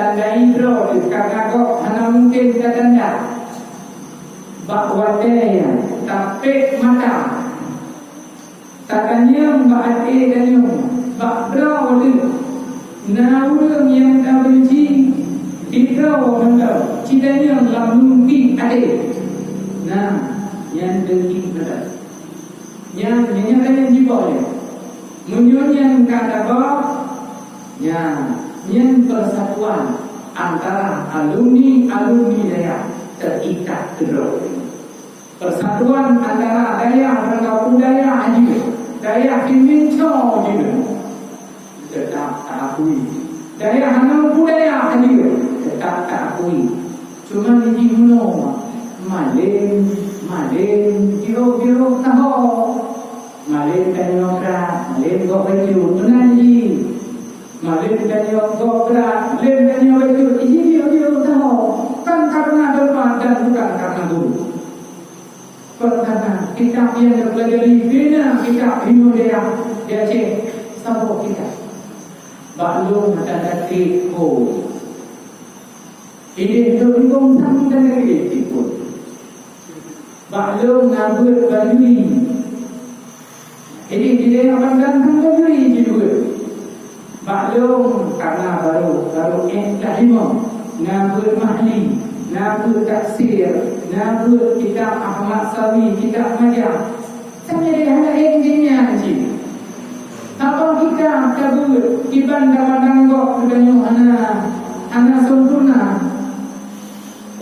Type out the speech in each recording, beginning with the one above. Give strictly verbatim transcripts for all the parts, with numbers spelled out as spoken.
Tandai droe teuh, karna gob hana mungken tatanda. Bak watée nyan tapék mata, tatanyong bak até tanyong, bak droe teuh na ureuëng nyang tabenci, sidroe mantong jitanyong lam mimpi até. Nah, nyan deuki mantong. Nyan, nyan, nyan, nyan jiboh nyan. Meunyoe nyan ka tabah, nyan, nyan persatuan antara alumni-alumni dayah teuikat keudroe. Persatuan antara dayah dan kampung dayah haji, dayah Siminco jinoe. Teutap taakui. Dayah hana budaya hadir, teutap taakui. Cuma jih meunoe, malem, malem, jiro-jiro taho. Malem tanyoe brat, malem gob bacut, meunan jih. Malem tanyoe gob brat, malem tanyoe bacut, jih jiro-jiro taho. Kan karena dosa dan bukan karena guru. Peurtama, kitab nyang neupelajari bina kitab Hindu Dayah di Aceh, saboh kitab. Bak lôn mata gatik phon. Ideh lôn lingkong sami dan gatik phon. Bak lôn ngabeuet bajuri. Ideh di daerah Pandan Tanjung Juri jideuek. Bak lôn karna barô, barô ék dah limong, na beuet mahli, na beuet tafsir, na beuet kitab Ahmad Sawi, kitab Majah. Sabe hana ék jih nyan cit. Saboh kitab ka beuet, kiban dalam danggok geutanyoe hana, hana sempurna.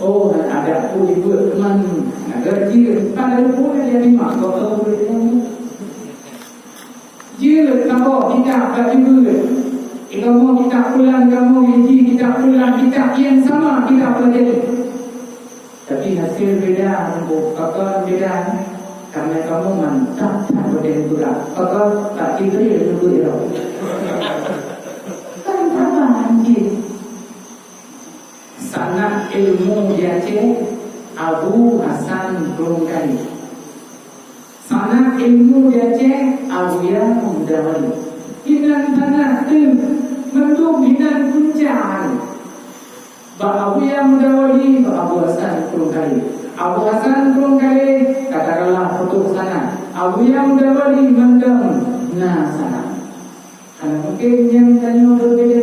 Oh, adak peue jibeuet teuma na gaji, padahai peue nyang jiteurimong gob beuet nyan. Jeuet saboh kitab ka jibeuet. Kamoe kitab pulan, kamoe jih kitab pulan, kitab nyang sama kitab lagée. Tapi hasil beda, pakon beda? Karena kamoe mantap that watée geupeugah. Pakon? Pak Jibril geubeuet droe. Kan saban jih. Sanad ilmu di Aceh, Abu Hasan Krueng Kayu. Sanad ilmu di Aceh, Abuya Mudawali. Inan sanad teuh, mandum inan punca. Bak Abuya Mudawali, bak Abu Hasan Krueng Kayu. Abu Hasan Krueng Kayu, katakanlah putôh sanad. Abuya Mudawali mandum na sanad. Hana mungken nyan tanyoe beubeda.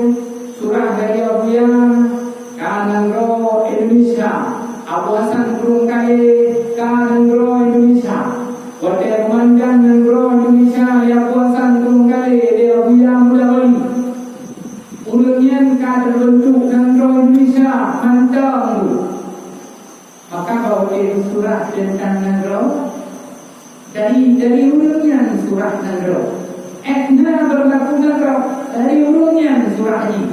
Surah dari Abuya ka nanggroe Indonesia, Abu Hasan Krueng Kayu ka nanggroe Indonesia. Watée meumandang nanggroe Indonesia lé Abu Hasan Krueng Kayu lé Abuya Mudawali, ureuëng nyan ka teubeuntuk nanggroe Indonesia mantong. Maka bak watée surah teuntang nanggroe, dari, dari ureuëng nyan surah nanggroe. Ék na beurlaku nanggroe, dari ureuëng nyan surah jih.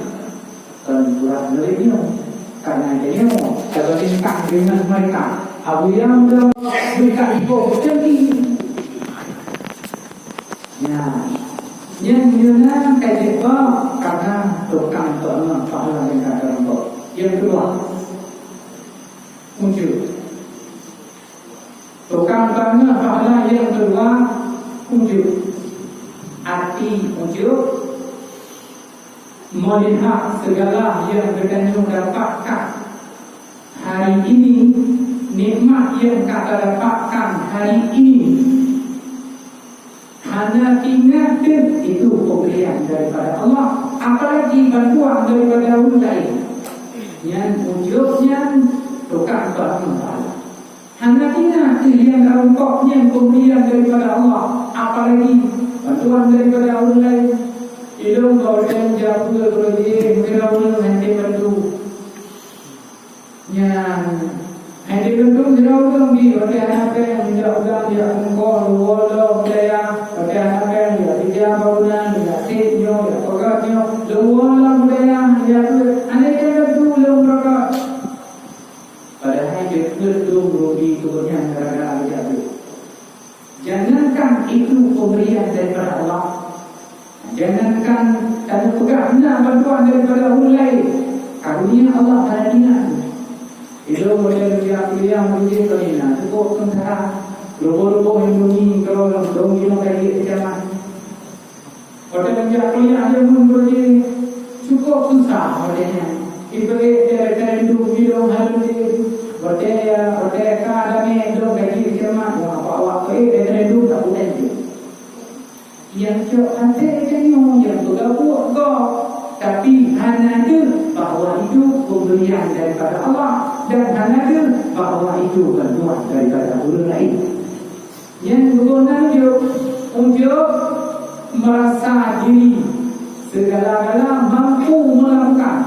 Kon surah dari nyoe. Karena dari nyoe, kalau teuntang deungon mereka, Abuya Mudawali mereka iboh jadi. Ya, nyan meunyoe na ka jeuet bak, karena tukang tu na pahala nyang ka teurumpok. Nyang keudua, ujub. Tukang bangai pahala nyang keudua, ujub. Até ujub, meulihat segala nyang geutanyoe dapatkan hari ini, nikmat nyang ka tadapatkan hari ini, hana teuingat teuh itu pemberian daripada Allah, apalagi bantuan daripada ureuëng laén. Nyan ujub nyan tukang bangai pahala. Hana teuingat teuh nyang ka rumpok nyan pemberian daripada Allah, apalagi bantuan daripada ureuëng laén. Ilôn bak watée jak peue, bro, jih, meunyoe ureuëng hana bantu. Nyan, hai di bandum sidroe ureuëng bi, watée hana péng, jak peugah, jak meukoh, lôn woe lom budaya, watée hana péng, jak sijak bangunan, jak sép nyoe, jak peugah nyoe, lôn woe lom budaya, jak peue, hana péng bantu lôn beurangkat. Padahai jeuet dum rugi keu gobnyan gara-gara geujak peue. Jangankan itu pemberian daripada Allah, jangankan teupeugah na bantuan daripada ureuëng laén, karunia Allah hana teuingat. Ilôn watée lôn jak kuliah, meunyoe keunoe na cukup seungsara, ruboh-ruboh Indomie keudroe lom dong jinoe ka jeuet keu jaman. Watée lôn jak kuliah, lôn meunyoe cukôp susah watée nyan. Ibrahim dia referendum di dong halun di. Watèe, watèe ka damé dong gaji cermat, wah, awak-awak peuék referendum tak pun lagi. Nyang cok até tanyoe nyang peugah buet gob, tapi hana deuh bahwa itu pemberian daripada Allah dan hana deuh bahwa itu bantuan daripada ureueng laén. Nyan guna ujub, ujub merasa diri segala-gala mampu melakukan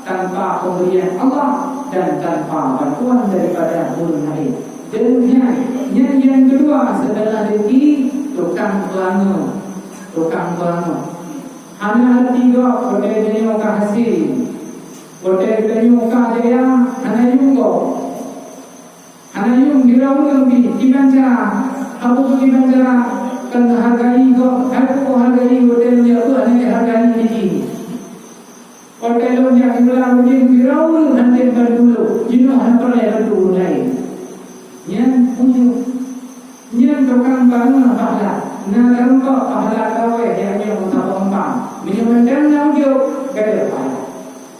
tanpa pemberian Allah dan tanpa bantuan daripada ureueng laén. Dan nyan, nyan nyang kedua setelah rezeki, tukang peulangô. Tukang peulangô. Hana arti gob watèe tanyoe ka hase. Watèe tanyoe ka jaya, hana yuem gob. Hana yuem gurèe ureueng pih, kiban cara. Haba kiban cara, kon hargai gob, hai peue hargai watèe lôn jak beuet hana hargai lé jih. Watèe lôn jak geulang udeb gurèe ureueng hana bantu lôn, jinoe hana peureulèe bantu ureueng laén. Nyan ujub. Nyan tukang bangun pahala. Na tarumpok pahala gawé nyang nyoe meutabong umpang. Meunyoe mantong na ujub, gadôh pahala.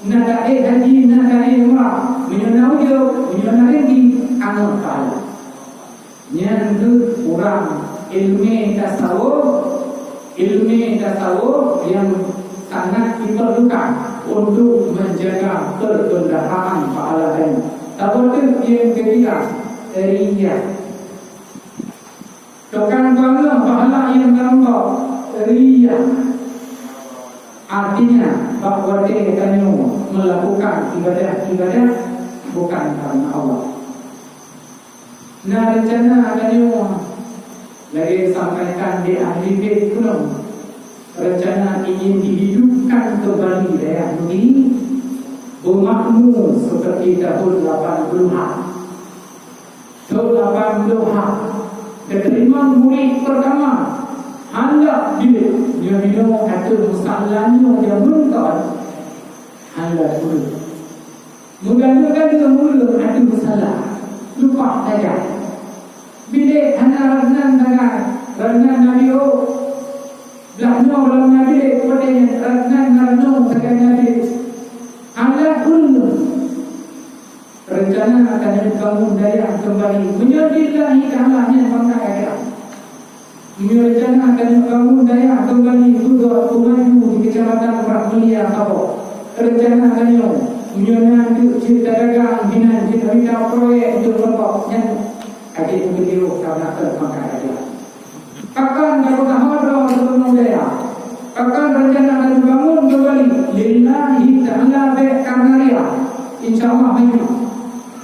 Na taék haji, na taék umrah. Meunyoe na ujub, meunyoe na rezeki, angoh pahala. Nyan kheueh urang ilmu tasawuf, ilmu tasawuf nyang sangat diperlukan untuk menjaga perbendaharaan pahala tadi. Saboh teuk nyang ketiga, riyah. Tukang bangun pahala nyang keureumpok, riyah. Artinya, bak watèe tanyoe melakukan ibadah-ibadah bukan karena Allah. Na reuncana tanyoe, lagèe sampaikan di ahli bait keunoe, reuncana ingin dihidupkan kembali dayah Meudi, beumakmu seperti tahun lapan puluhan. Tahun lapan puluhan, geuteurimong murit pertama, hana bilék nyoe-nyoe ateueh musala nyoe jameun kon, hana ureueng. Meugadoe-gadoe ureueng ateueh musala, lumpah tajak. Bilék hana rot nan sagai, rot nan na biôh. Blaih nyoe lom na bilék, watèe nyan rot nan na rot nyoe sagai na bilék. Hana ureueng. Rencana akan bangun dayah kembali. Meunyoe lillahi ta'ala nyan pangkat akhé. Meunyoe rencana akan bangun dayah kembali, beudôh peumaju di Kecamatan Meurah Mulia saboh. Rencana tanyoe, meunyoe na teuk cit tadagang, hinan cit mita proyek untuk kelompok nyan, akhé untuk diroh karena pangkat akhé. Pakon tapeusahoe droe keupeue dayah? Pakon rencana ka teubangun keumbali lillahi ta'ala bèk karena ria? Insya Allah maju.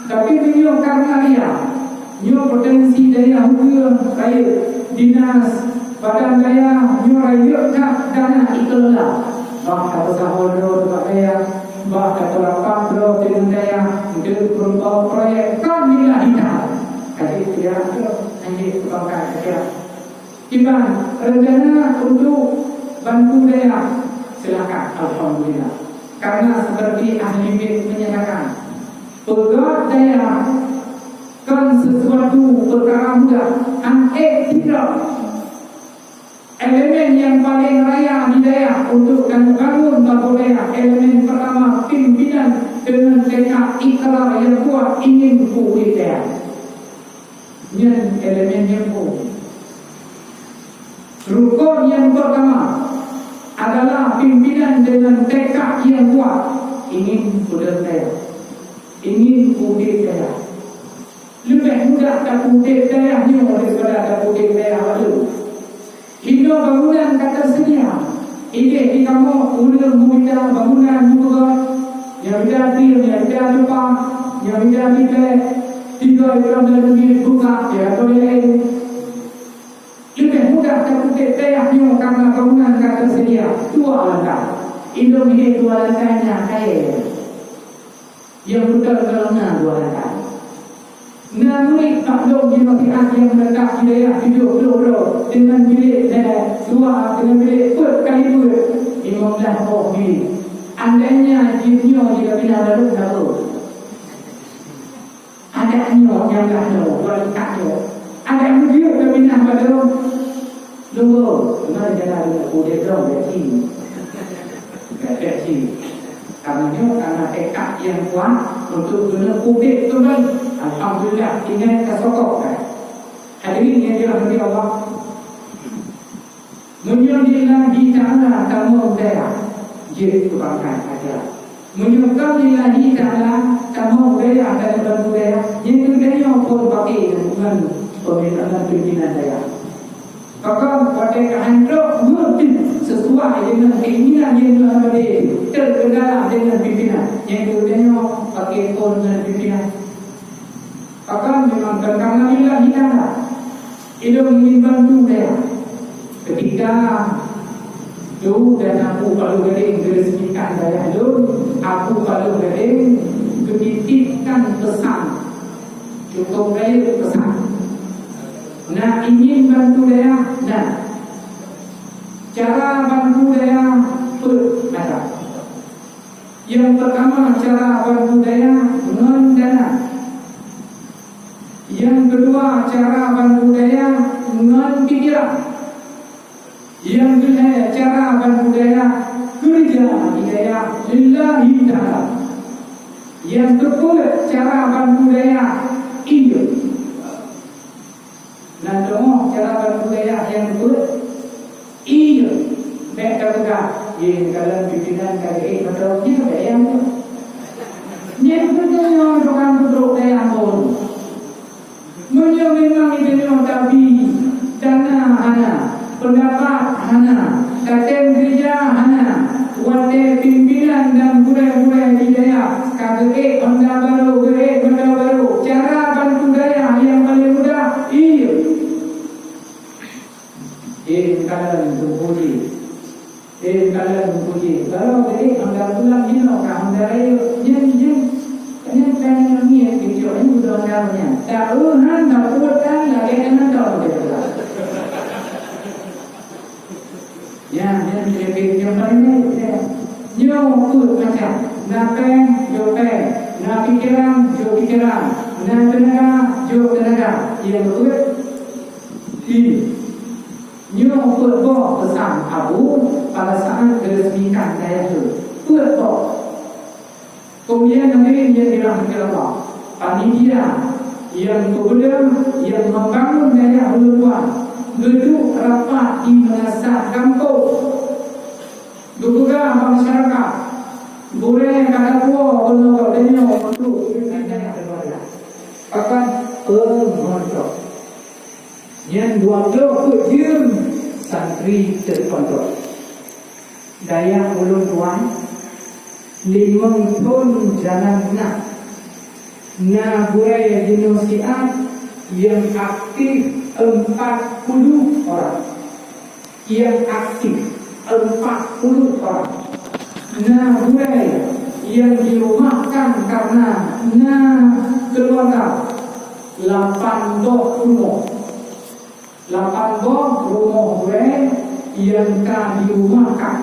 Tapi meunyoe karena ria, nyoe potensi dayah ukeue rayeuk, dinas, badan dayah nyoe rayeuk that dana ikelola. Bah tapeusahoe droe bak dayah, bah tapeurapat droe deungon dayah, untuk meurumpok proyek kon lillahi ta'ala. Akhé ria droe, akhé pangkat ria. Kiban rencana untuk bantu dayah, silakan, alhamdulillah. Karena seperti ahli bait menyatakan, peugöt dayah kon sesuatu perkara mudah, han ék sidroe. Elemen yang paling raya di dayah untuk ka neubangun saboh dayah, elemen pertama pimpinan dengan tekad ikrar yang kuat ingin peuudép dayah. Nyan elemen nyang phôn. Rukon nyang pertama adalah pimpinan dengan tekad nyang kuat ingin peudeueng dayah, ingin udép dayah. Leubeh mudah tapeuudép dayah nyoe daripada tapeuudép dayah baru. Inoe bangunan ka teuseudia. Idéh di kamoe ureueng meumita bangunan nyang beugöt, nyang mida tieng, nyang mida tupa, nyang mida tiplek, tiga ikon dan leubiet buka, ya, atau lain. Leubeh mudah tapeuudép dayah nyoe karena bangunan ka teuseudia dua lantai. Indong idéh dua lantai nyan kayèe. Nyang beutôi golom na dua rakan. Na murit bak lôn di masyarakat nyang meuletak di dayah tujoh ploh droe deungon bilék lhèe dua, deungon bilék peuet kali peuet, limong blaih boh bilék. Andai nyan jih nyoe jikabina lôn saboh. Adak nyoe nyang blah nyoe, dua tingkat nyoe. Adak meujeuet kabina bak lôn. Lôn, teuma rencana lôn udép lôn bèk ci. Bèk ci. Karena nyoe, tekad nyang kuat untuk geuneuk ubit keumbali. Alhamdulillah, ingat ka sokong kan. Hadirin yang dirahmati Allah, meunyoe lillahi ta'ala tamong dayah, jeuet keu bangai aja. Meunyoe kon lillahi ta'ala tamong dayah dan bantu dayah, nyang geutanyoe phon paké ngon peumintaan pimpinan dayah. Pakon watée ka hanjeuet meuteun sesuai deungon keinginan nyang leuha badée, teukeundala deungon pimpinan, nyang geutanyoe paké phon ngon pimpinan. Pakon memang teuntang Nabi Allah Isa. Ilôn ingin bantu dayah. Ketika tu dan Abu Palong Gadeng geuresmikan dayah lôn, Abu Palong Gadeng geutitipkan pesan. Cukup rayeuk pesan. Nak ingin bantu dayah, nah. Cara bantu dayah peuet macam. Yang pertama, cara bantu dayah ngon dana. Yang kedua, cara bantu dayah ngon pikiran. Yang keuhai, cara bantu dayah keureuja di dayah lillahi ta'ala. Yang keupeuet, cara bantu dayah ié. Nan teungoh cara bantu dayah nyang peuet, ié, bék tapeugah, "Ye, kalon pimpinan ka geuék mantong nyan, bék nyang tu." Nyan keuh nyoe tukang peutrok dayah Ambon. Meunyoe memang geutanyoe tabi, dana hana, peundapat hana, tatem keureuja hana, watée pimpinan dan gurée-gurée di dayah ka geuék honda barô, geuék honda barô, cara bantu dayah nyang paleng mudah, ié. Eh, kalon Teungku Ji. Eh, kalon Teungku Ji. Barô geuék honda pulang jinoe ka honda rayeuk. Nyan, nyan. Nyan ka nyan ngieng keucok nyan udah honda nyan. Taeu han, tapuet han, lagée nyan mantong. Ya, ya, ya, ya, yang paling baik, ya. Nyoe peuet macam. Na péng, jok péng. Na pikiran, jok pikiran. Na teunaga, jok teunaga. Nyang peuet, ié. Nyoe peuet boh peusan Abu pada saat geuresmikan dayah tu. Peuet boh. Kemudian hadirin yang dirahmati Allah, panitia yang peubeudoh, yang membangun dayah ulôn tuan, geuduek rapat di meunasah gampông. Geupeugah bak masyarakat, gurée ka tatuwoe keunoe geutanyoe untuk geutanyoe dayah keuluwarga. Pakat peumontok. Nyan dua ploh peuet jeuem santri teukontrol. Dayah ulôn tuan, limong thon jalan na. Na gurée jinoe siat nyang aktif empat puluh orang. Nyang aktif empat puluh orang. Na gurée nyang dirumahkan karena na keuluwarga lapan boh rumoh. Lapan boh rumoh gurée nyang ka dirumahkan,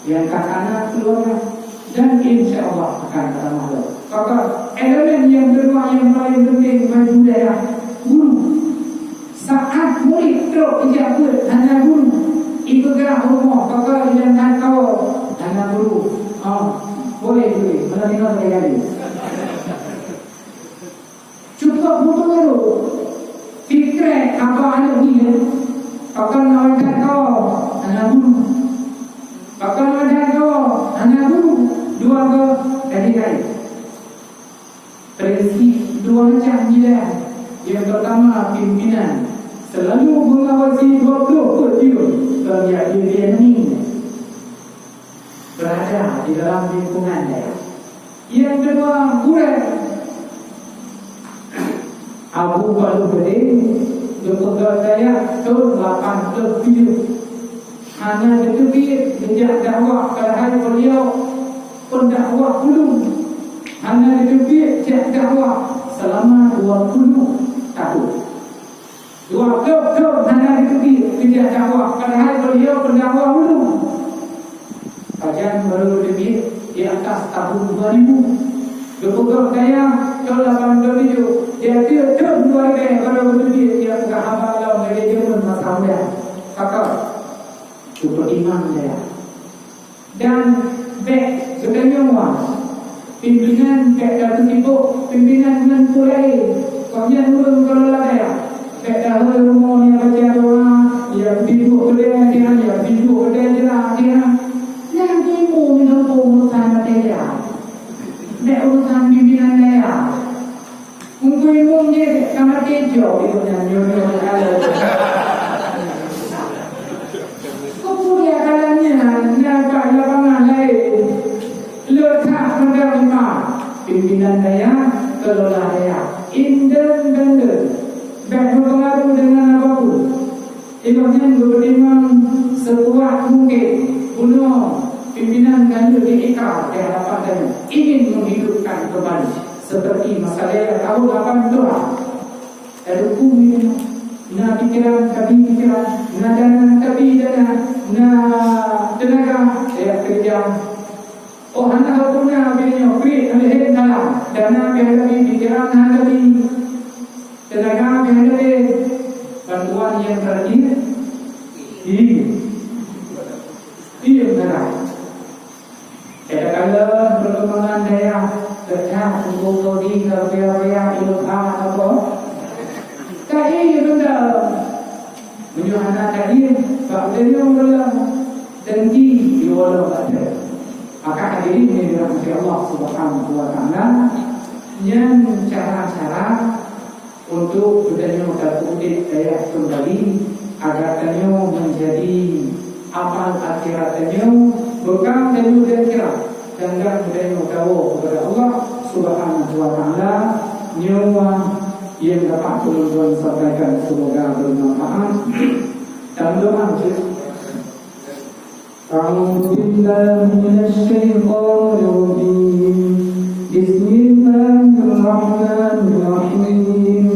nyang ka kana keuluwarga, dan insya Allah akan tamah lom. Pakon elemen nyang keudua nyang paleng penting bagi budaya, guru. Saat murit trok ijak peuet hana guru, ipeugah rumoh pakon inan hana guru. Ha, boleh, boleh. Mana tengok saya tadi. Cukup meuteumèe. Pikrek haba aneuk miet, pakon na wajan droe hana guru. Pakon na wajan droe hana guru, dua goe dari laén. Prinsip dua macam nilai. Yang pertama, pimpinan selalu mengawasi dua puluh empat jam dan ya, dia, dia ni. Berada di dalam lingkungan dayah. Yang kedua, gurèe. Abu Paluh Geude geupeugah dayah thôn lapan ploh tujoh. Hana geuteubiet geujak dakwah, padahai beliau pendakwah ulung. Hana geuteubiet jak dakwah selama dua puluh tahun. Dua ploh thôn hana geuteubiet geujak dakwah, padahai beliau pendakwah ulung. Pajan baru geuteubiet di atas tahun dua ribu. Geupeugah dayah thôn lapan ploh tujoh, di ateueh thôn dua ribèe baru geuteubiet, dia peugah haba lom lagèe jameun masa muda. Pakon? Keu peutimang dayah. Dan bèk geutanyoe Pimpinan bèk tapeusibok pimpinan ngon peue laén. Kon nyan ureueng kelola dayah. Bèk tahe rumoh nyang baca doa, nyang sibok keudè nyan, nyang sibok keudè jira nyan. Nyan ilmu meunyoe urusan matéria. Bèk urusan pimpinan dayah. Meunyoe ilmu jih ka maté jok ilmu nyan nyoe-nyoe kala. Keumudian kala nyan, nyan bak lapangan laén. Le that meunderima pimpinan dayah, kelola dayah, indeng dan le, bèk meupeungaruh deungon apapun. Ilong nyan geupeutimang seukuat mungken bunoe pimpinan tanyoe di Eka di hadapan tanyoe ingin menghidupkan kembali seperti masa jaya tahun lapan puluhan. Lalu bumi na pikiran, tabi pikiran, na dana, tabi dana, na tenaga, ya kerja. Oh, hana guna bini nyoe, klik leuhen dalam. Dana pih hana bi, pikiran hana bi, tenaga pih hana bi. Bantuan nyang terakhir, iya. Iya, benar. Kadang-kadang perkembangan daya, pecah, kumpul kodi, kerja-kerja, ilmu hak, apa? Ka iya, benar. Meunyoe hana ka jih, bak geutanyoe ureueng dengki jiwoe lom bak droe. Maka hadirin yang dirahmati Allah Subhanahu wa Ta'ala, nyan cara-cara untuk geutanyoe tapeuudép dayah keumbali, agar tanyoe meunjadi amal akhirat tanyoe, beukam tanyoe di akhirat, dan geutanyoe tawoe kepada Allah Subhanahu wa Ta'ala. Nyoe nyang dapat ulôn tuan sampaikan, semoga bermanfaat. Dalam doa, أعوذ بالله من الشيطان الرجيم. بسم الله الرحمن الرحيم.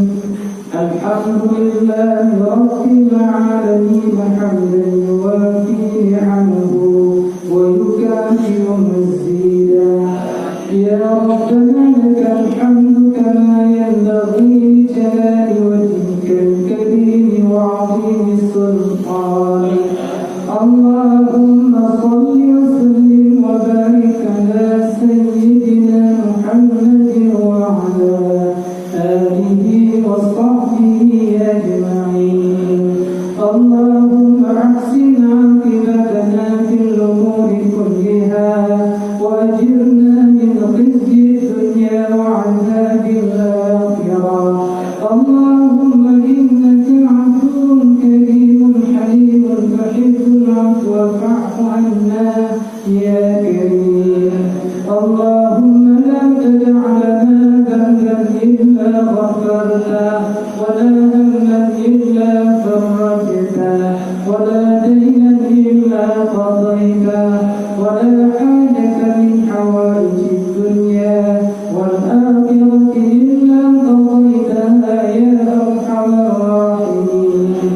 الحمد لله رب العالمين، حمدا يوافي نعمه ويكافئ مزيده. يا ربنا لك الحمد كما ينبغي لجلال وجهك الكريم وعظيم سلطانك. اللهم صل وسلم وبارك على سيدنا محمد وعلى آله وصحبه أجمعين. اللهم أحسن عاقبتنا في الأمور كلها وأجرنا من خزي الدنيا وعذاب الآخرة. اللهم إنك عفو كريم حليم تحب العفو فاعف عنا يا كريم. اللهم لا تدع لنا ذنبا إلا غفرته، ولا هما إلا فرجته، ولا دينا إلا قضيته، ولا حاجة من حوائج الدنيا والآخرة إلا قضيتها يا أرحم الراحمين.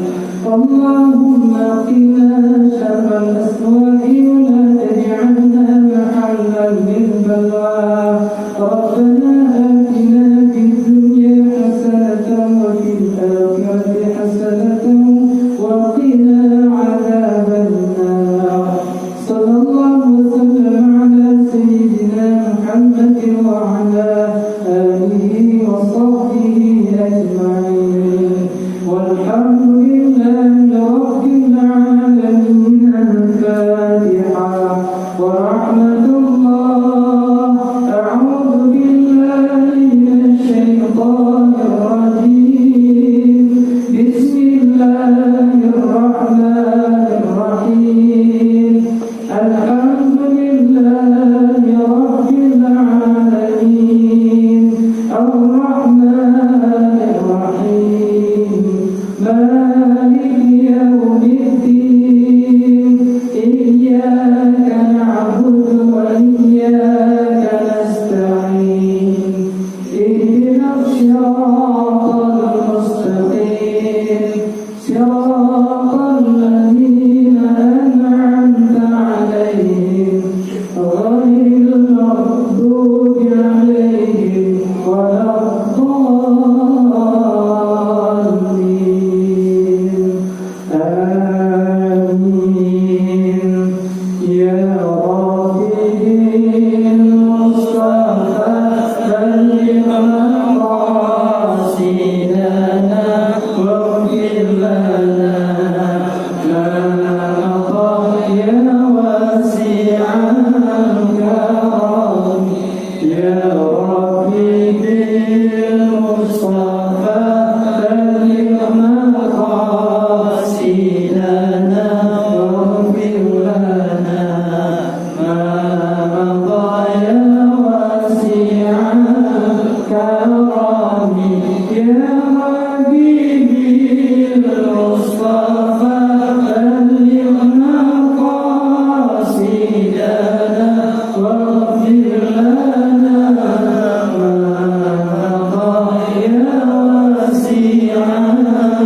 اللهم قنا شر الأسواء ولا تجعلنا محلا للبلوى. ربنا آتنا في الدنيا حسنة وفي الآخرة حسنة وقنا عذاب النار. صلى الله وسلم على سيدنا محمد وعلى آله وصحبه أجمعين. والحمد لله رب العالمين. الفاتحة. ورحمة الله. أعوذ بالله رب بالمصطفى بلغ مقاصدنا واغفر لنا ما مضى يا واسع الكرم. يا رب بالمصطفى بلغ مقاصدنا واغفر لنا ما مضى يا واسع الكرم.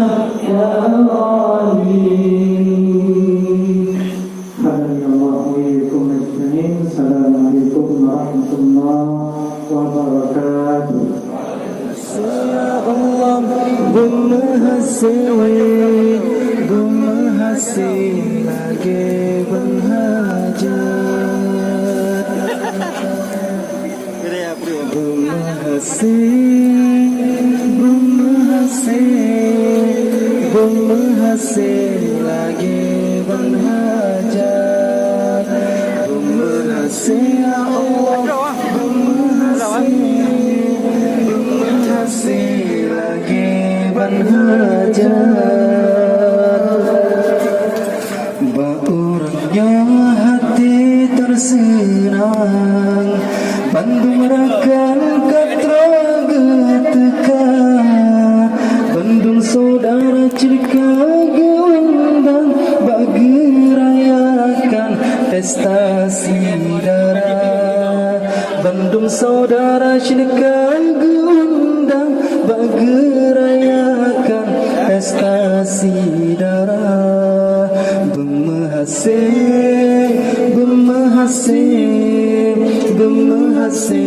حفظني الله وإياكم أجمعين. السلام عليكم ورحمة الله وبركاته. Ya Allah, beumeuhasé, beumeuhasé lagèe ban hajat. Beumeuhasé, beumeuhasé, beumeuhasé lagèe ban hajat. Beumeuhasé, ya Allah, beumeuhasé, beumeuhasé lagèe ban hajat. Bak uroe nyoe até teuseunang, bandum rakan ka troh geuteuka, bandum syedara cit ka geuundang bak geurayakan pesta syedara. Bandum syedara cit ka geuundang bak geurayakan pesta syedara. Beumeuhasé, beumeuhasé, beumeuhasé